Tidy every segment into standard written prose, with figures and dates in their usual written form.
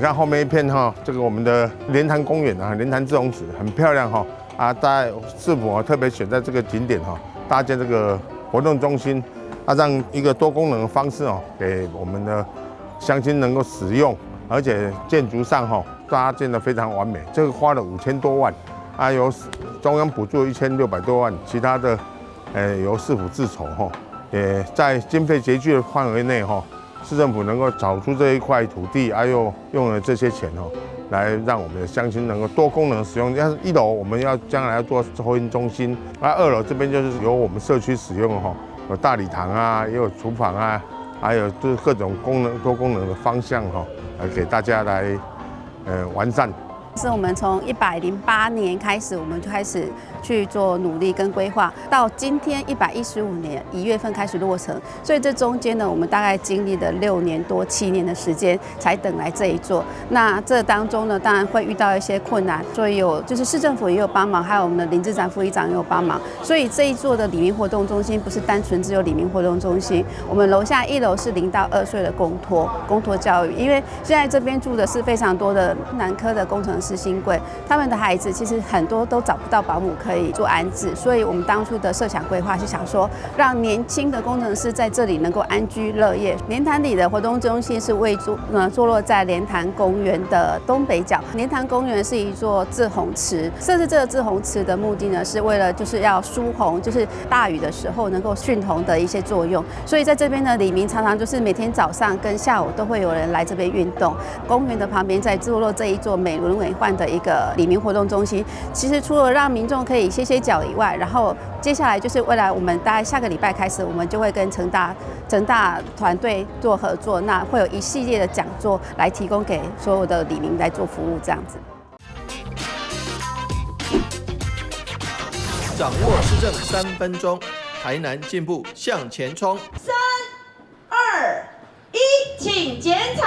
看後面一片哈，這個我們的蓮潭公園啊，蓮潭滯洪池很漂亮哈。啊，在市府啊特別選在這個景點哈，搭建這個活動中心，啊，讓一個多功能的方式哦，給我們的鄉親能夠使用，而且建築上哈搭建得非常完美。這個花了5000多萬，啊，由中央補助1600多萬，其他的，由市府自籌哈，也在經費拮據的範圍內哈，市政府能夠找出這一塊土地，啊，又用了這些錢哦，來讓我們的鄉親能夠多功能使用。像一樓我們要將來要做托嬰中心，啊，二樓這邊就是由我們社區使用哈，有大禮堂啊，也有廚房啊，還有就是各種功能多功能的方向哈，來給大家來完善。是我們從108年開始，我們就開始去做努力跟規劃，到今天115年1月份開始落成，所以這中間呢，我們大概經歷了6年多7年的時間，才等來這一座。那這當中呢，當然會遇到一些困難，所以有就是市政府也有幫忙，還有我們的林志展副議長也有幫忙。所以這一座的里民活動中心不是單純只有里民活動中心，我們樓下一樓是0到2歲的公托教育，因為現在這邊住的是非常多的南科的工程師新貴，他們的孩子其實很多都找不到保姆可以做安置，所以我們當初的設想規劃是想說，讓年輕的工程師在這裡能夠安居樂業。蓮潭里的活動中心是位坐落在蓮潭公園的東北角。蓮潭公園是一座滯洪池，設置這個滯洪池的目的呢，是為了就是要疏洪，就是大雨的時候能夠蓄洪的一些作用。所以在這邊呢，里民常常就是每天早上跟下午都會有人來這邊運動。公園的旁邊在坐落這一座美輪美奐的一個里民活動中心，其實除了讓民眾可以歇歇腳以外，然後接下來就是未來我們大概下個禮拜開始，我們就會跟成大團隊做合作，那會有一系列的講座來提供給所有的里民來做服務，這樣子。掌握市政3分鐘，台南進步向前衝。3、2、1，請剪彩。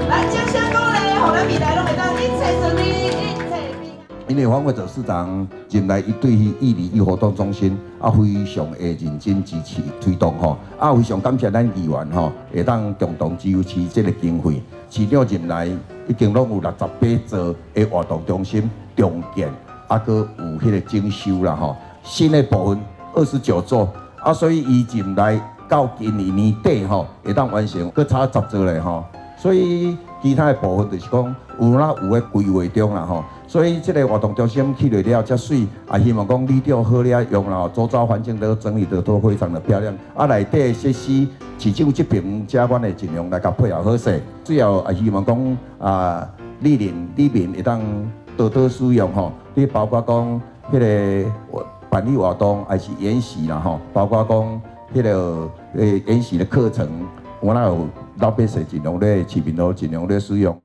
來，掌聲鼓勵，予咱未來攏會當一切順利，一切平安。因為黃偉哲市長進來，伊對一里一活動中心啊，非常的認真支持推動吼，啊，非常感謝咱議員吼，會當共同支持這個經費。市長任內已經攏有68座的活動中心重建，啊，閣有彼個整修啦吼。新的部分29座，啊，所以伊任內到今年年底吼，會當完成，閣差10座咧吼。所以其他的部分就是講有哪有咧規劃中啦吼。所以這個活動中心起落了遮媠，也希望講里長好了用啦，周遭環境都整理得都非常的漂亮。啊，內底的設施，市長這邊遮阮會盡量來共配合好勢。最後也希望講啊，里鄰里民會當多多使用吼。你包括講彼個辦理活動，還是研習啦吼，包括講彼個研習的課程，我若有老百姓盡量咧，市民都盡量咧使用。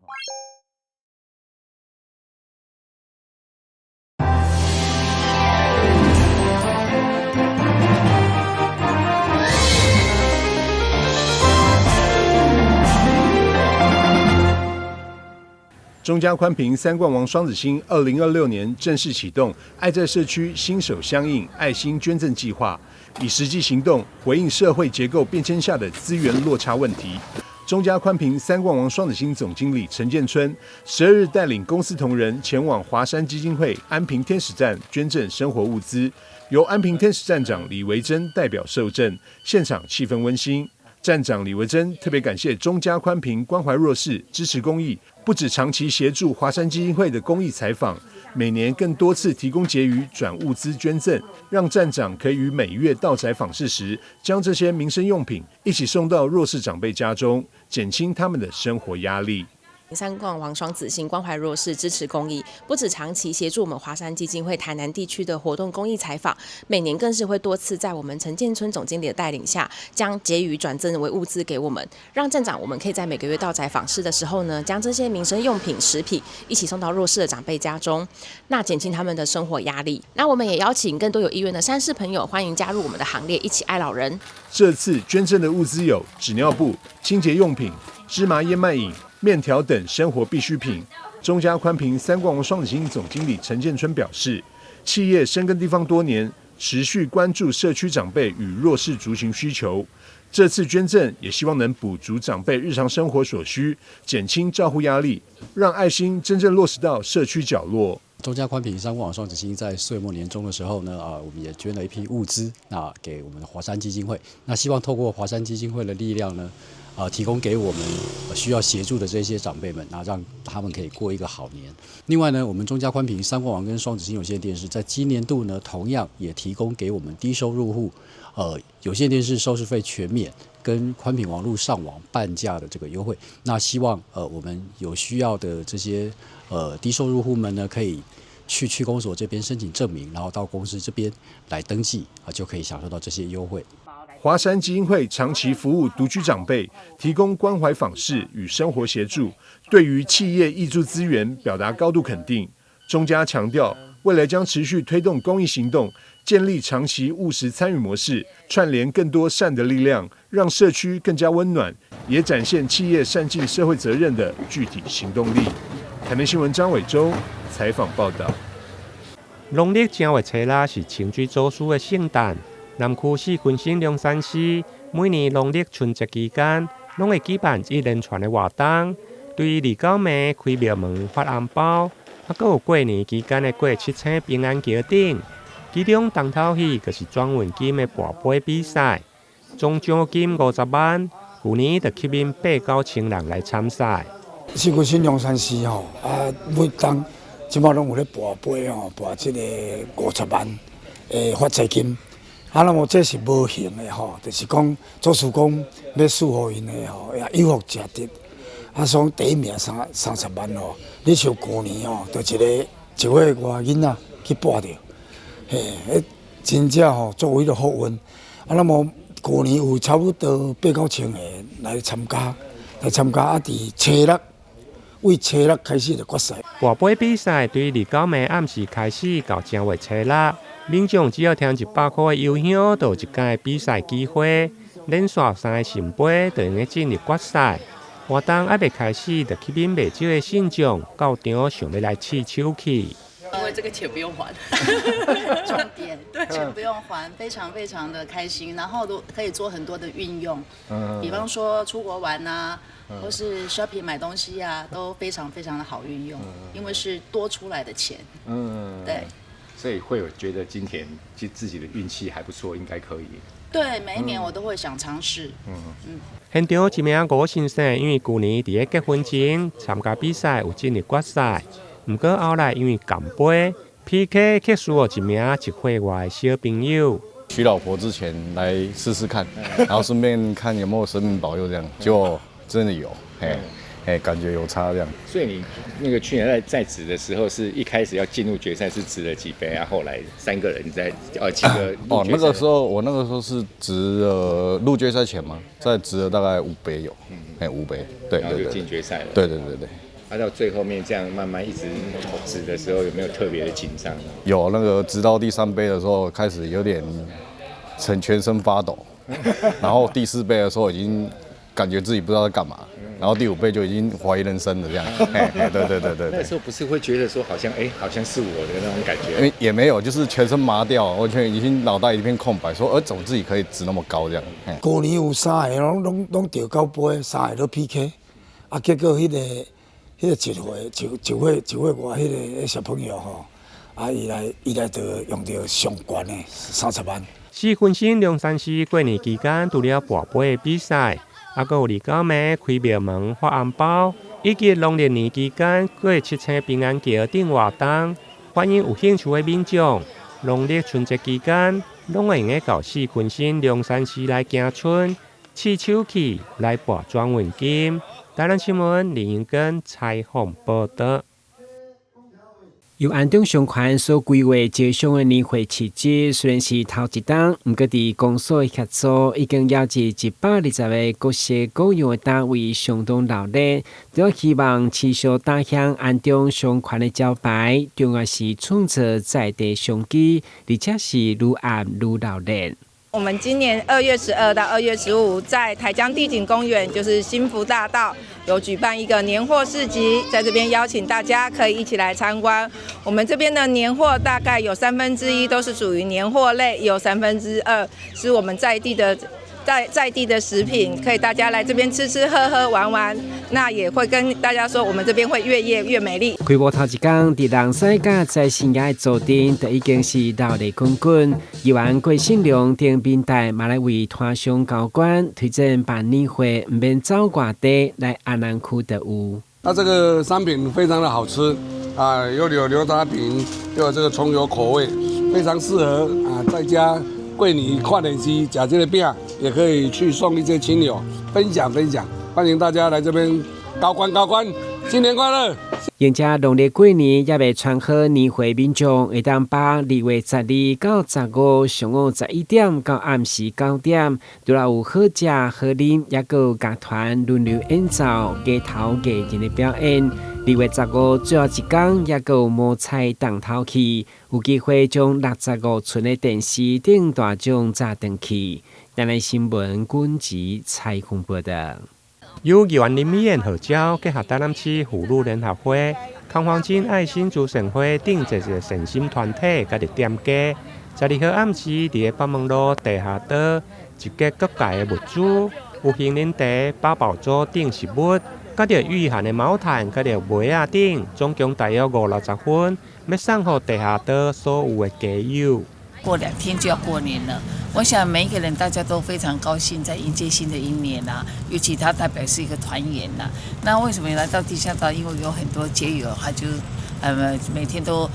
中嘉寬頻三冠王雙子星2026年正式啟動愛在社區心手相印愛心捐贈計劃，以實際行動回應社會結構變遷下的資源落差問題。中嘉寬頻三冠王雙子星總經理陳建春12日帶領公司同仁前往華山基金會安平天使站捐贈生活物資，由安平天使站長李維珍代表受贈，現場氣氛溫馨。站長李維珍特別感謝中嘉寬頻關懷弱勢、支持公益，不止長期協助華山基金會的公益採訪，每年更多次提供結餘轉物資捐贈，讓站長可以於每月到宅訪視時，將這些民生用品一起送到弱勢長輩家中，減輕他們的生活壓力。三冠王雙子星關懷弱勢，支持公益，不止長期協助我們華山基金會台南地區的活動公益採訪，每年更是會多次在我們陳建春總經理的帶領下，將結餘轉贈為物資給我們，讓站長我們可以在每個月到宅訪視的時候呢，將這些民生用品、食品一起送到弱勢的長輩家中，那減輕他們的生活壓力。那我們也邀請更多有意願的山事朋友，歡迎加入我們的行列，一起愛老人。這次捐贈的物資有紙尿布、清潔用品、芝麻燕麥飲、麵條等生活必需品。中嘉寬頻三冠王雙子星總經理陳建春表示，企業深耕地方多年，持續關注社區長輩與弱勢族群需求，這次捐贈也希望能補足長輩日常生活所需，減輕照護壓力，讓愛心真正落實到社區角落。中嘉寬頻三光網雙子星在歲末年終的時候呢，啊，我們也捐了一批物資啊，給我們的華山基金會。那希望透過華山基金會的力量呢，啊，提供給我們需要協助的這些長輩們，啊，讓他們可以過一個好年。另外呢，我們中嘉寬頻三光網跟雙子星有線電視在今年度呢，同樣也提供給我們低收入戶，有線電視收視費全免，跟寬頻網路上網半價的這個優惠。那希望我們有需要的這些低收入戶們呢，可以去區公所這邊申請證明，然後到公司這邊來登記啊，就可以享受到這些優惠。華山基金會長期服務獨居長輩，提供關懷訪視與生活協助，對於企業挹注資源表達高度肯定。中嘉強調，未來將持續推動公益行動，建立長期務實參與模式，串聯更多善的力量，讓社區更加溫暖，也展現企業善盡社會責任的具體行動力。台南新聞張偉洲採訪報道。農曆正月初六是清水祖師的聖誕。南區四群星龍山寺每年農曆春節期間，攏會舉辦一連串的活動，對二九暝開廟門發紅包，還閣有過年期間的過七星平安橋頂。其中重頭戲就是轉運金的跋杯比賽，總獎金50萬，舊年就吸引八九千人來參賽。四群星龍山寺吼，啊，每冬這擺攏有咧跋杯吼，跋這個50萬的發財金。啊，那麼這是無形的吼，就是講祖師公欲賜予𪜶的吼，也有福食得。啊，所以第一名30萬吼，你像舊年吼，就一個一歲外囡仔去跋著，嘿，彼真正吼作為一個福運。啊，那麼舊年有差不多八九千個來參加，來參加啊，佇初六，為初六開始就決賽。跋杯比賽對二九暝暗時開始到正月初六，民眾只要添100箍的油香，就有一擺的比賽機會，連續三個聖杯就會用進入決賽。活動猶未開始，就吸引袂少的信眾到場，想欲來試手氣。因為這個錢不用還，重點對，錢不用還，非常非常的開心，然後都可以做很多的運用，比方說出國玩啊，或是 shopping 買東西啊，都非常非常的好運用，因為是多出來的錢，對，所以會有覺得今天就自己的運氣還不錯，應該可以。對，每一年我都會想嘗試。現場一名吳先生因為舊年佇咧結婚前參加比賽有進入決賽，毋過後來因為含杯 PK 卻輸予一名1歲外的小朋友。娶老婆之前來試試看，然後順便看有沒有神明保佑，這樣就真的有，嘿，哎，感覺有差這樣。所以你那個去年在擲的時候，是一開始要進入決賽是擲了幾杯啊？後來三個人在哦幾個？哦，那個時候我那個時候是擲了入決賽前嘛，再擲了大概五杯有，哎五杯，對對對，進決賽了。對對對對。啊，到最後面這樣慢慢一直擲的時候，有沒有特別的緊張？有，那個擲到第三杯的時候，開始有點成全身發抖，然後第四杯的時候已經感覺自己不知道在幹嘛，然後第五杯就已經懷疑人生了，這樣。對對對對。那時候不是會覺得說好像哎，好像是我的那種感覺？也沒有，就是全身麻掉，完全已經腦袋一片空白，說，怎麼自己可以擲那麼高這樣？舊年有三個攏攏攏著九杯，三個都 PK，啊，結果彼個一歲外彼個小朋友吼，啊，伊來就用著上懸的30萬。四群星龍山寺過年期間，除了跋杯的比賽，猶閣有二九暝開廟門發紅包，以及農曆年期間過七星平安橋頂活動，歡迎有興趣的民眾，農曆春節期間，攏會用得到四群星龍山寺來行春，試手氣來博轉運金。台南新聞林英根採訪報道。由安中商圈所規劃招商的年貨市集，雖然是頭一冬，毋過佇公所的協助，已經邀集120個各式各樣的單位相當熱烈，除了希望持續打響安中商圈的招牌，重要是創造在地商機，而且是愈暗愈熱烈。我們今年2月12到2月15，在台江帝景公園，就是興福大道，有舉辦一個年貨市集，在這邊邀請大家可以一起來參觀。我們這邊的年貨大概有1/3都是屬於年貨類，有2/3是我們在地的在地的食品，可以大家來這邊吃吃喝喝玩玩。那也會跟大家說，我們這邊會越夜越美麗。開幕頭一工，佇人西佮財神爺祖頂，就已經是熱鬧滾滾。議員郭信良等民代嘛來為攤商高官推薦辦年會，毋免走外地來安南區就有。那這個商品非常的好吃啊，又有牛雜餅，又有這個蔥油口味，非常適合啊，在家過年看電視食這個餅，也可以去送一些親友分享分享。歡迎大家來這邊高官高官，新年快樂！迎接農曆過年，猶未穿好年貨民眾，會當把2月12到15上午11點到暗時9點，除了有好食好啉，猶閣有樂團輪流演奏街頭藝人的表演。2月15最後一工，猶閣有摸彩重頭戲，有機會將65寸的電視頂大獎炸轉去。台南新聞軍籍采訪報導。由議員林美燕號召，結合台南市婦女聯合會、康黃金愛心慈善會等這個善心團體，佮佇店家，12號暗時佇個北門路地下道集結各界的物資，有杏仁茶、八寶粥等食物，佮著御寒的毛毯，佮著被仔等，總共大約五六十份，欲送予地下道所有的街友。過兩天就要過年了，我想每一個人大家都非常高興，在迎接新的一年啊，尤其它代表是一個團圓呐。那為什麼來到地下道？因為有很多街友，他就每天都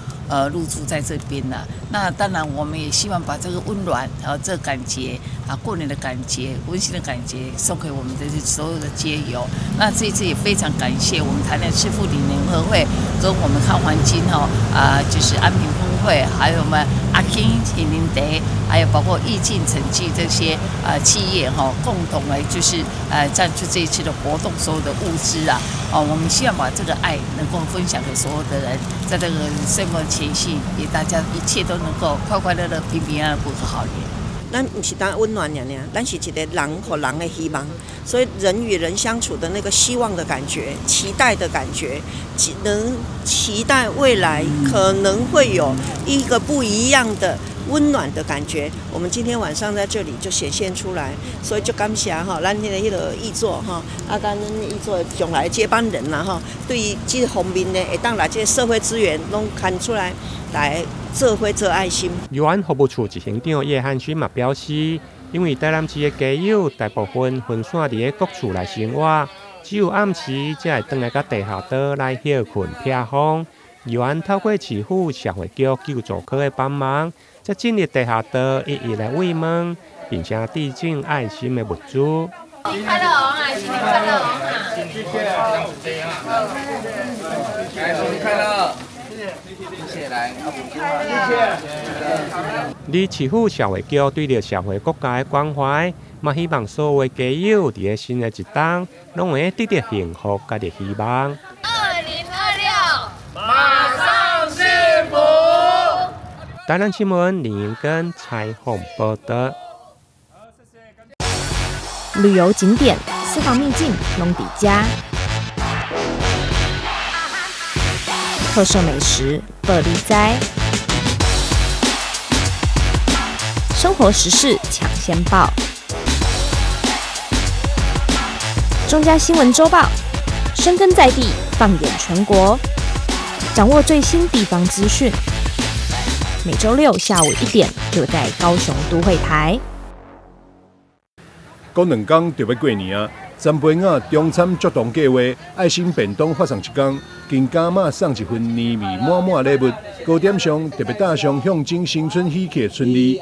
入住在這邊呐。那當然，我們也希望把這個溫暖，然後這個感覺啊，過年的感覺、溫馨的感覺，送給我們的所有的街友。那這一次也非常感謝我們台南市婦女聯合會跟我們康環金哈啊，就是安平分會，還有我們阿金杏仁茶，還有包括意境城際這些企業哈，共同來就是贊助這一次的活動所有的物資啊。哦，我們希望把這個愛能夠分享給所有的人，在這個歲末前夕，也大家一切都能夠快快樂樂、平平安安過個好年。咱毋是單溫暖爾爾，咱是一個人予人的希望，所以人與人相處的那個希望的感覺、期待的感覺，能期待未來可能會有一個不一樣的溫暖的感覺。我們今天晚上在這裡就顯現出來，所以就感謝哈，咱那個議座哈，啊，咱議座將來接班人啦哈，對於這方面呢，會當來這個社會資源攏牽出來來做伙做愛心。宜安服務處執行長葉漢勳嘛表示，因為台南市的街友大部分分散佇咧各處來生活，只有暗時才會轉來到地下道來歇睏避風。宜安透過市府社會局救助課的幫忙，才進入地下道一一來慰問，並且遞贈愛心的物資。新年快樂啊！新年快樂啊！謝謝，來，新年快樂！謝謝，來，謝謝。而市府社會局對著社會各界的關懷，嘛希望所有的街友佇咧新的一冬，攏會得著幸福佮著希望。 2026，馬上幸福。台南新聞林英根採訪報道。旅遊景點、私房秘境攏佇遮，特色美食報你知，生活時事搶先報，中嘉新聞週報，深耕在地，放眼全國，掌握最新地方資訊。每週六下午1點，就在高雄都會台。過兩工就欲過年啊！陳培雅中參助同計劃愛心便當發送一工，更加碼送一份年味滿滿禮物。糕點上特別打上象徵新春喜氣的春字，寓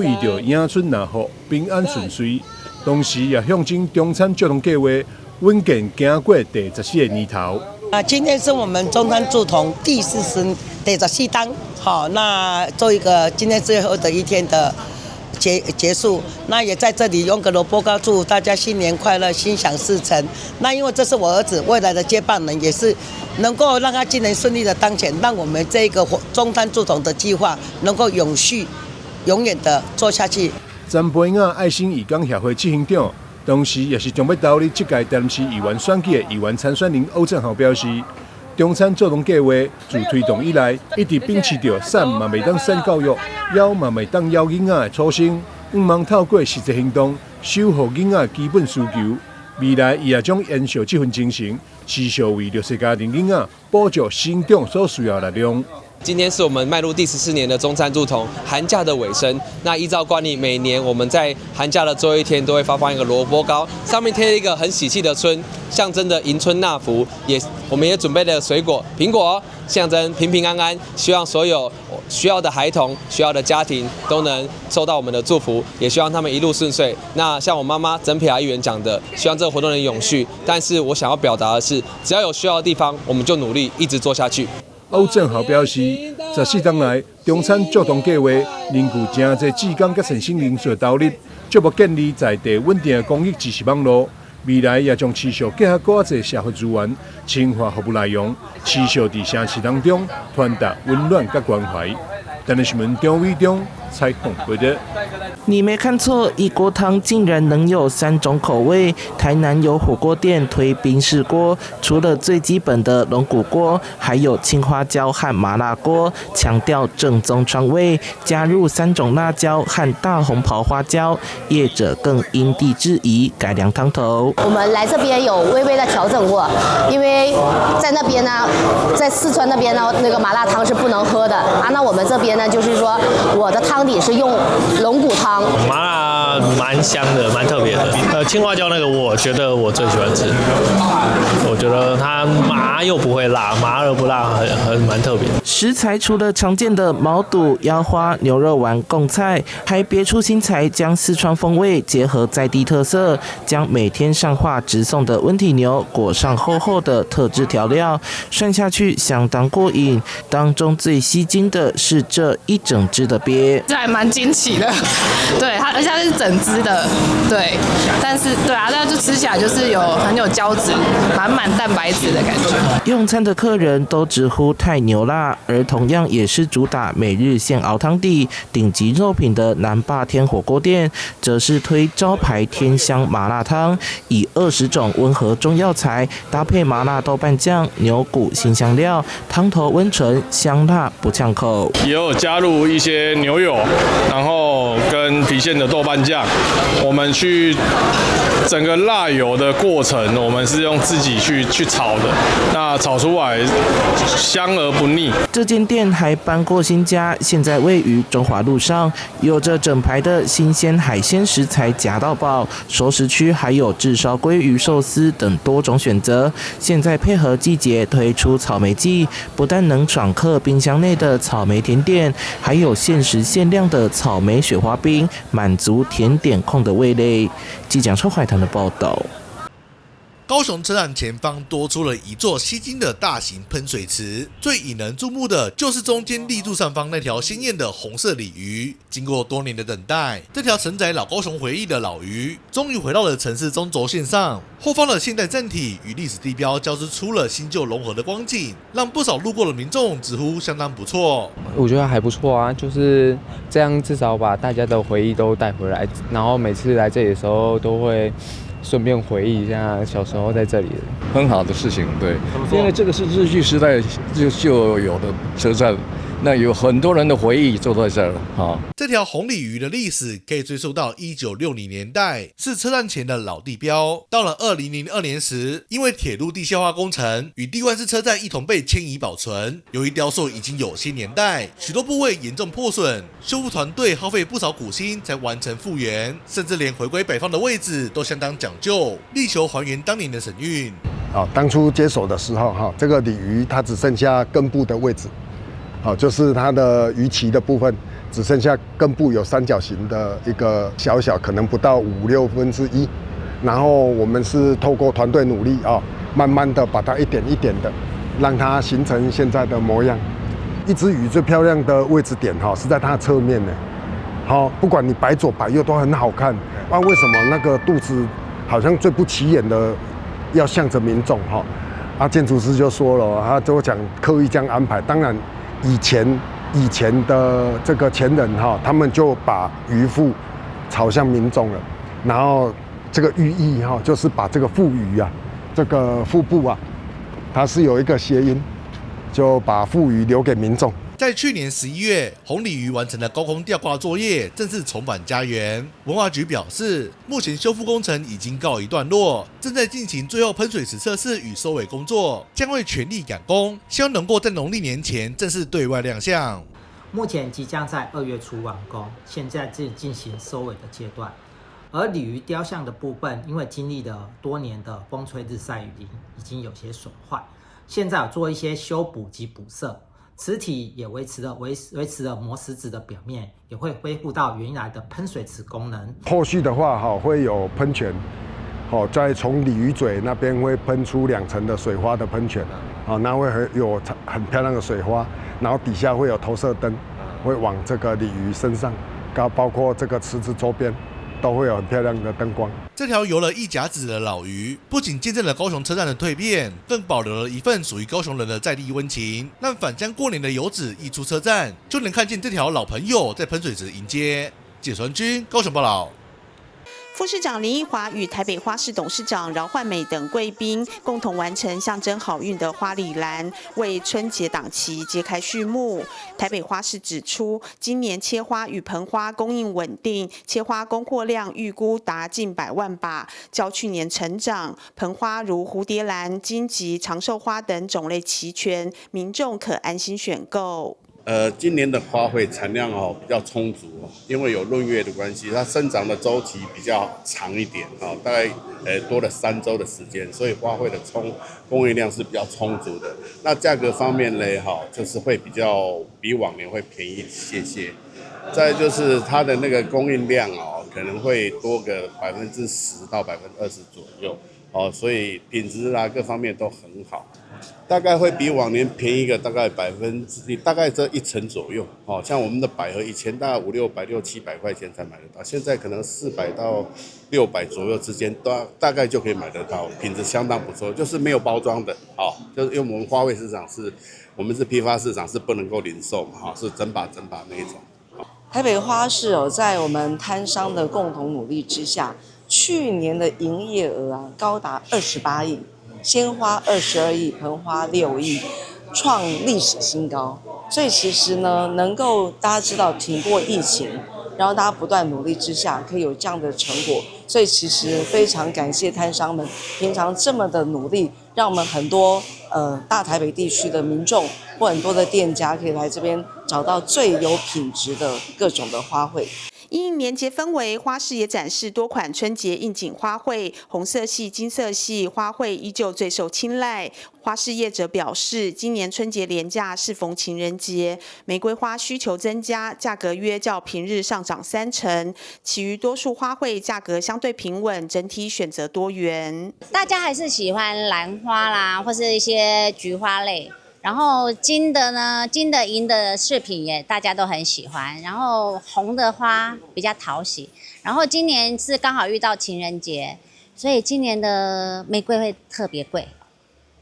意著迎春納福、平安順遂。同時也象徵中參助同計劃穩健行過第14個年頭。啊，今天是我們中山助同第14單，好，那做一個今天最後的一天的結束，那也在這裡用個蘿蔔糕祝大家新年快樂，心想事成。那因為這是我兒子未來的接棒人，也是能夠讓他今年順利的當選，讓我們這個中山助同的計劃能夠永續、永遠的做下去。陳培雅愛心義工協會執行長，同時也是將欲投入這屆台南市議員選舉的議員參選人歐正豪表示，中餐助童計劃自推動以來，一直秉持著散嘛袂當散教育，枵嘛袂當枵囡仔的初心，向望透過實際行動，守護囡仔基本需求。未來伊也將延續這份精神，持續為弱勢家庭囡仔補足成長所需要的力量。今天是我們邁入第14年的中餐助童寒假的尾聲。那依照慣例，每年我們在寒假的最後一天都會發放一個蘿蔔糕，上面貼一個很喜氣的春，象徵著迎春納福。也我們也準備了水果，蘋果，象徵平平安安。希望所有需要的孩童、需要的家庭都能收到我們的祝福，也希望他們一路順遂。那像我媽媽曾皮亞議員講的，希望這個活動能永續。但是我想要表達的是，只要有需要的地方，我們就努力一直做下去。歐正豪表示，14冬來，中餐助童計劃凝聚誠濟志工佮善心人士投入，逐步建立在地穩定的公益支持網路。未來也將持續結合閣較濟社會資源，深化服務內容，持續佇城市當中傳達溫暖佮關懷。台南新聞張偉中採訪報導。你沒看錯，一鍋湯竟然能有三種口味。台南有火鍋店推賓士鍋，除了最基本的龍骨鍋，還有青花椒和麻辣鍋，強調正宗川味，加入三種辣椒和大紅袍花椒。業者更因地制宜改良湯頭。我們來這邊有微微的調整過，因為在那邊呢，在四川那邊呢，那個麻辣湯是不能喝的啊。那我們這邊呢，就是說我的湯底是用龍骨湯。麻辣蠻香的，蠻特別的。青花椒那個，我覺得我最喜歡吃。我覺得它麻又不會辣，麻而不辣，很蠻特別。食材除了常見的毛肚、腰花、牛肉丸、貢菜，還別出心裁，將四川風味結合在地特色，將每天上畫直送的溫體牛裹上厚厚的特製調料，涮下去相當過癮。當中最吸睛的是這一整隻的鱉，這還蠻驚奇的。對它，而且它是整隻的，對，但是對啊，那就吃起來就是有很有膠質，滿滿蛋白質的感覺。用餐的客人都直呼太牛辣，而同樣也是主打每日現熬湯底、頂級肉品的南霸天火鍋店，則是推招牌天香麻辣湯，以20種溫和中藥材搭配麻辣豆瓣醬、牛骨辛香料，湯頭溫醇香辣不嗆口。也有加入一些牛油，然後跟郫縣的豆瓣醬，我們去整個辣油的過程，我們是用自己去炒的，那炒出來香而不膩。這間店還搬過新家，現在位於中華路上，有着整排的新鮮海鮮食材夾到飽，熟食區還有炙燒鮭魚壽司等多種選擇。現在配合季節推出草莓季，不但能爽嗑冰箱內的草莓甜點，還有限時限量的草莓雪花冰，滿足甜點控的味蕾。記者抽懷堂的報道。高雄車站前方多出了一座吸睛的大型噴水池，最引人注目的就是中間立柱上方那條鮮豔的紅色鯉魚。經過多年的等待，這條承載老高雄回憶的老魚，終於回到了城市中軸線上。後方的現代站體與歷史地標交織出了新舊融合的光景，讓不少路過的民眾直呼相當不錯。我覺得還不錯啊，就是這樣，至少把大家的回憶都帶回來，然後每次來這裡的時候都會順便回憶一下小時候在這裡。很好的事情，對，因為這個是日據時代就有的車站，那有很多人的回憶就在這兒啊。這條紅鯉魚的歷史可以追溯到1960年代，是車站前的老地標。到了2002年時，因為鐵路地下化工程與地萬式車站一同被遷移保存。由於雕塑已經有些年代，許多部位嚴重破損，修復團隊耗費不少苦心才完成復原，甚至連回歸擺放的位置都相當講究，力求還原當年的神韻。啊，當初接手的時候，哈，這個鯉魚它只剩下根部的位置，好，就是它的魚鰭的部分，只剩下根部有三角形的一個小小，可能不到五六分之一。然後我們是透過團隊努力啊，慢慢的把它一點一點的，讓它形成現在的模樣。一隻魚最漂亮的位置點哈，是在它側面呢。好，不管你擺左擺右都很好看。那為什麼那個肚子好像最不起眼的，要向着民眾哈？啊，建築師就說了，他就講刻意這樣安排。當然，以前的這個前人哈，他們就把魚腹朝向民眾了，然後這個寓意哈，就是把這個腹魚啊，這個腹部啊，它是有一個諧音，就把富餘留給民眾。在去年11月，紅鯉魚完成了高空吊掛作業，正式重返家園。文化局表示，目前修復工程已經告一段落，正在進行最後噴水池測試與收尾工作，將會全力趕工，希望能夠在農曆年前正式對外亮相。目前即將在2月初完工，現在正進行收尾的階段。而鯉魚雕像的部分，因為經歷了多年的風吹日曬雨淋，已經有些損壞，現在有做一些修補及補色。池體也維持了磨石子的表面，也會恢復到原來的噴水池功能。後續的話，哈會有噴泉，好，再從鯉魚嘴那邊會噴出兩層的水花的噴泉，啊，那會很有很漂亮的水花，然後底下會有投射燈，會往這個鯉魚身上，包括這個池子周邊，都會有很漂亮的燈光。這條游了一甲子的老魚，不僅見證了高雄車站的蛻變，更保留了一份屬於高雄人的在地溫情。讓返鄉過年的遊子一出車站，就能看見這條老朋友在噴水池迎接。解傳軍高雄報道。副市長林奕華與台北花市董事長饒煥美等貴賓共同完成象徵好運的花禮籃，為春節檔期揭開序幕。台北花市指出，今年切花與盆花供應穩定，切花供貨量預估達近百萬把，較去年成長。盆花如蝴蝶蘭、荊棘、長壽花等種類齊全，民眾可安心選購。今年的花卉產量哦比較充足，因為有閏月的關係，它生長的週期比較長一點哦，大概多了3周的時間，所以花卉的供應量是比較充足的。那價格方面呢，哈，就是會比較比往年會便宜一些些。再就是它的那個供應量哦，可能會多個10%到20%左右哦，所以品質啊各方面都很好。大概會比往年便宜個大概百分之，大概這一成左右。哦，像我們的百合以前大概五六百、六七百塊錢才買得到，現在可能400到600左右之間，大概就可以買得到，品質相當不錯，就是沒有包裝的，哦，就是因為我們花卉市場是，我們是批發市場，是不能夠零售嘛，哈，是整把整把那一種。台北花市哦，在我們攤商的共同努力之下，去年的營業額啊高達28億。鮮花22億，盆花6億，創歷史新高。所以其實呢，能夠大家知道挺過疫情，然後大家不斷努力之下，可以有這樣的成果。所以其實非常感謝攤商們平常這麼的努力，讓我們很多大台北地區的民眾或很多的店家可以來這邊找到最有品質的各種的花卉。因應年節氛圍，花市也展示多款春節應景花卉，紅色系、金色系花卉依舊最受青睞。花市業者表示，今年春節連假適逢情人節，玫瑰花需求增加，價格約較平日上漲3成。其餘多數花卉價格相對平穩，整體選擇多元。大家還是喜歡蘭花啦，或是一些菊花類。然後金的呢，金的銀的飾品也大家都很喜歡。然後紅的花比較討喜。然後今年是剛好遇到情人節，所以今年的玫瑰會特別貴。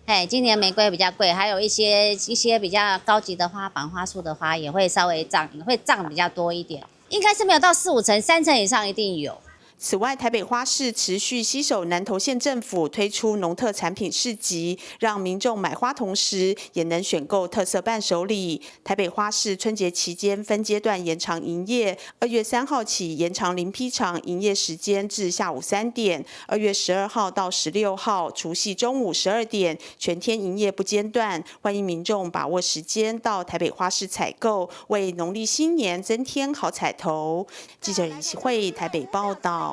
哎，今年玫瑰比較貴，還有一些比較高級的花，綁花束的花也會稍微漲，會漲比較多一點。應該是沒有到四五成，3成以上一定有。此外，台北花市持續攜手南投縣政府推出農特產品市集，讓民眾買花同時也能選購特色伴手禮。台北花市春節期間分階段延長營業，2月3號起延長林批場營業時間至下午3點，2月12號到16號除夕中午12點全天營業不間斷。歡迎民眾把握時間到台北花市採購，為農曆新年增添好彩頭。記者尹錫惠台北報道。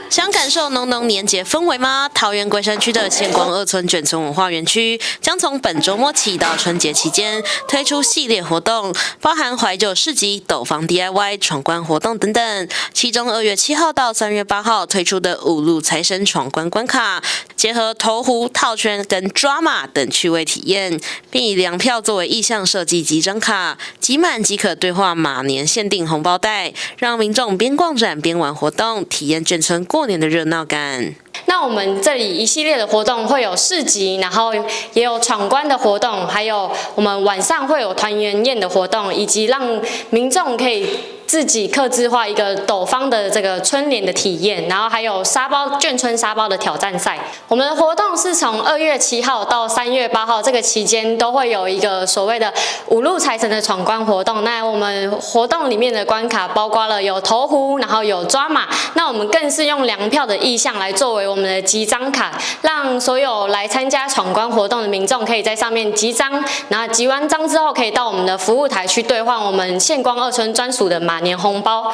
想感受濃濃年節氛圍嗎？桃園龜山區的憲光二村眷村文化園區將從本週末起到春節期間推出系列活動，包含懷舊市集、斗方 DIY、闖關活動等等。其中2月7號到3月8號推出的五路財神闖關關卡，結合投壺、套圈跟抓馬等趣味體驗，並以糧票作為意象設計集張卡，集滿即可兌換馬年限定紅包袋，讓民眾邊逛展邊玩活動，體驗眷村過年的熱鬧感。那我們這裡一系列的活動會有市集，然後也有闖關的活動，還有我們晚上會有團圓宴的活動，以及讓民眾可以自己客制化一个斗方的这个春联的体验，然后还有沙包眷村沙包的挑战赛。我们的活动是从2月7号到3月8号这个期间，都会有一个所谓的五路财神的闯关活动。那我们活动里面的关卡包括了有投壶，然后有抓马。那我们更是用粮票的意象来作为我们的集章卡，让所有来参加闯关活动的民众可以在上面集章，然后集完章之后，可以到我们的服务台去兑换我们县光二村专属的马年红包。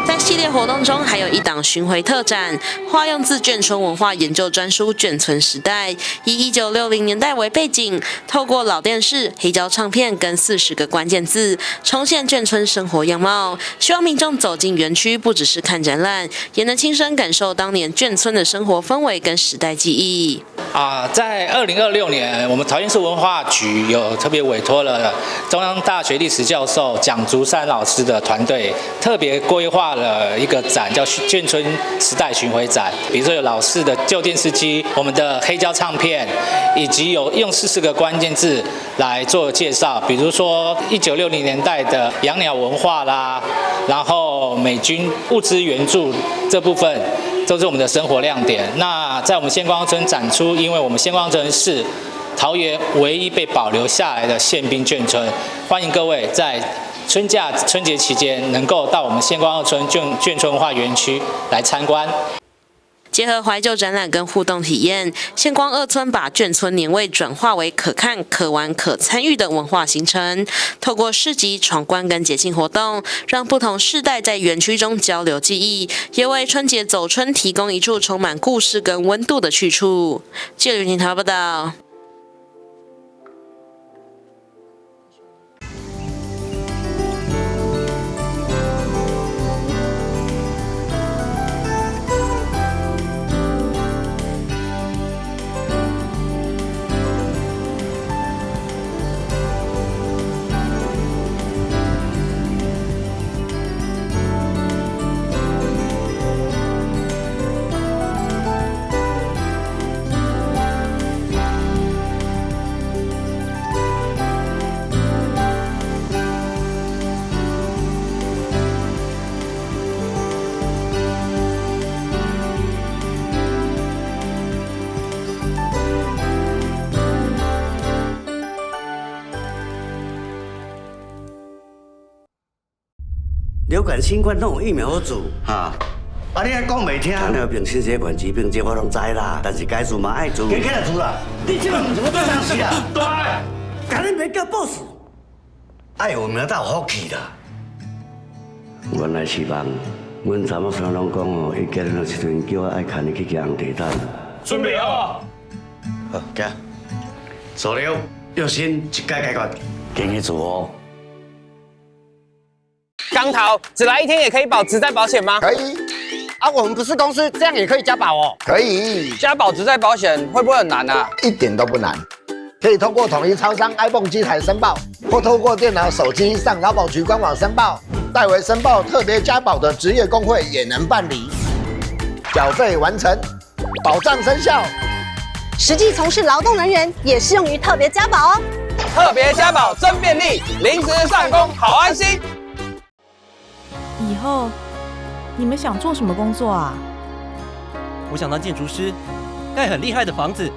在系列活动中，还有一档巡回特展，化用自眷村文化研究专书《眷村时代》，以1960年代为背景，透过老电视、黑胶唱片跟40个关键字，重现眷村生活样貌。希望民众走进园区，不只是看展览，也能亲身感受当年眷村的生活氛围跟时代记忆。在2026年，我们桃园市文化局有特别委托了中央大学历史教授蒋竹山老师的团队，特别规划了一个展，叫眷村时代巡回展。比如说有老式的旧电视机、我们的黑胶唱片，以及有用40个关键字来做介绍，比如说1960年代的养鸟文化啦，然后美军物资援助这部分，都是我们的生活亮点。那在我们县光村展出，因为我们县光村是桃园唯一被保留下来的宪兵眷村，欢迎各位在春假春节期间能够到我们县光二村眷村文化园区来参观。结合怀旧展览跟互动体验，县光二村把眷村年味转化为可看、可玩、可参与的文化行程。透过市集、闯关跟节庆活动，让不同世代在园区中交流记忆，也为春节走春提供一处充满故事跟温度的去处。记者云婷报道。流感、新冠拢有疫苗好做，哈。啊，你还讲袂听？糖尿病、心血管疾病，这我拢知啦。但是该做嘛爱做。加起来做啦！你这个唔是我做啥事啊？对，赶紧别叫 boss。爱有名才有福气啦。原来是梦，阮查某孙拢讲哦，伊结婚的时阵叫我爱牵伊去骑红地毯。准备好。好，行。数了，用心一概解决，经去做哦。钢头，只来一天也可以保职灾保险吗？可以。啊，我们不是公司，这样也可以加保哦。可以。加保职灾保险会不会很难啊？一点都不难，可以通过统一超商 iPhone 机台申报，或透过电脑、手机上劳保局官网申报，代为申报特别加保的职业工会也能办理。缴费完成，保障生效。实际从事劳动人员也适用于特别加保哦。特别加保真便利，临时上工好安心。以后你们想做什么工作啊？我想当建筑师，盖很厉害的房子。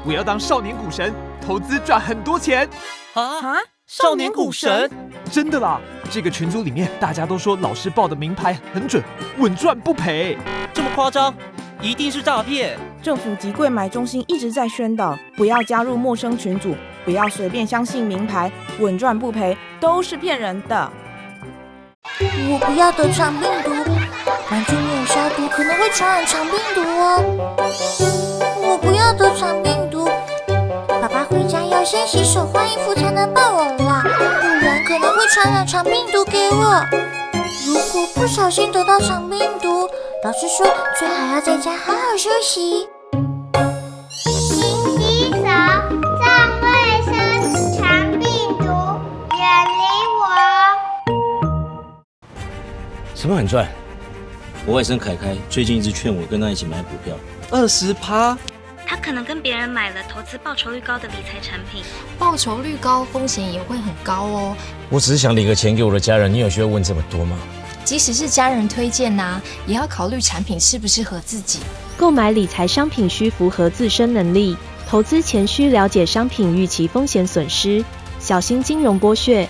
我要当少年股神，投资赚很多钱。啊！少年股神？真的啦！这个群组里面大家都说老师报的名牌很准，稳赚不赔。这么夸张？一定是诈骗！政府及柜买中心一直在宣导，不要加入陌生群组，不要随便相信名牌，稳赚不赔都是骗人的。我不要得肠病毒，玩具没有消毒可能会传染肠病毒哦。我不要得肠病毒，爸爸回家要先洗手换衣服才能抱我啦，不然可能会传染肠病毒给我。如果不小心得到肠病毒，老师说最好要在家好好休息。勤洗手，重卫生，肠病毒远离我。什么很赚？我外甥凯凯最近一直劝我跟他一起买股票。20%。他可能跟别人买了投资报酬率高的理财产品，报酬率高，风险也会很高哦。我只是想领个钱给我的家人，你有需要问这么多吗？即使是家人推荐呐，也要考虑产品适不适合自己。购买理财商品需符合自身能力，投资前需了解商品预期风险损失，小心金融剥削。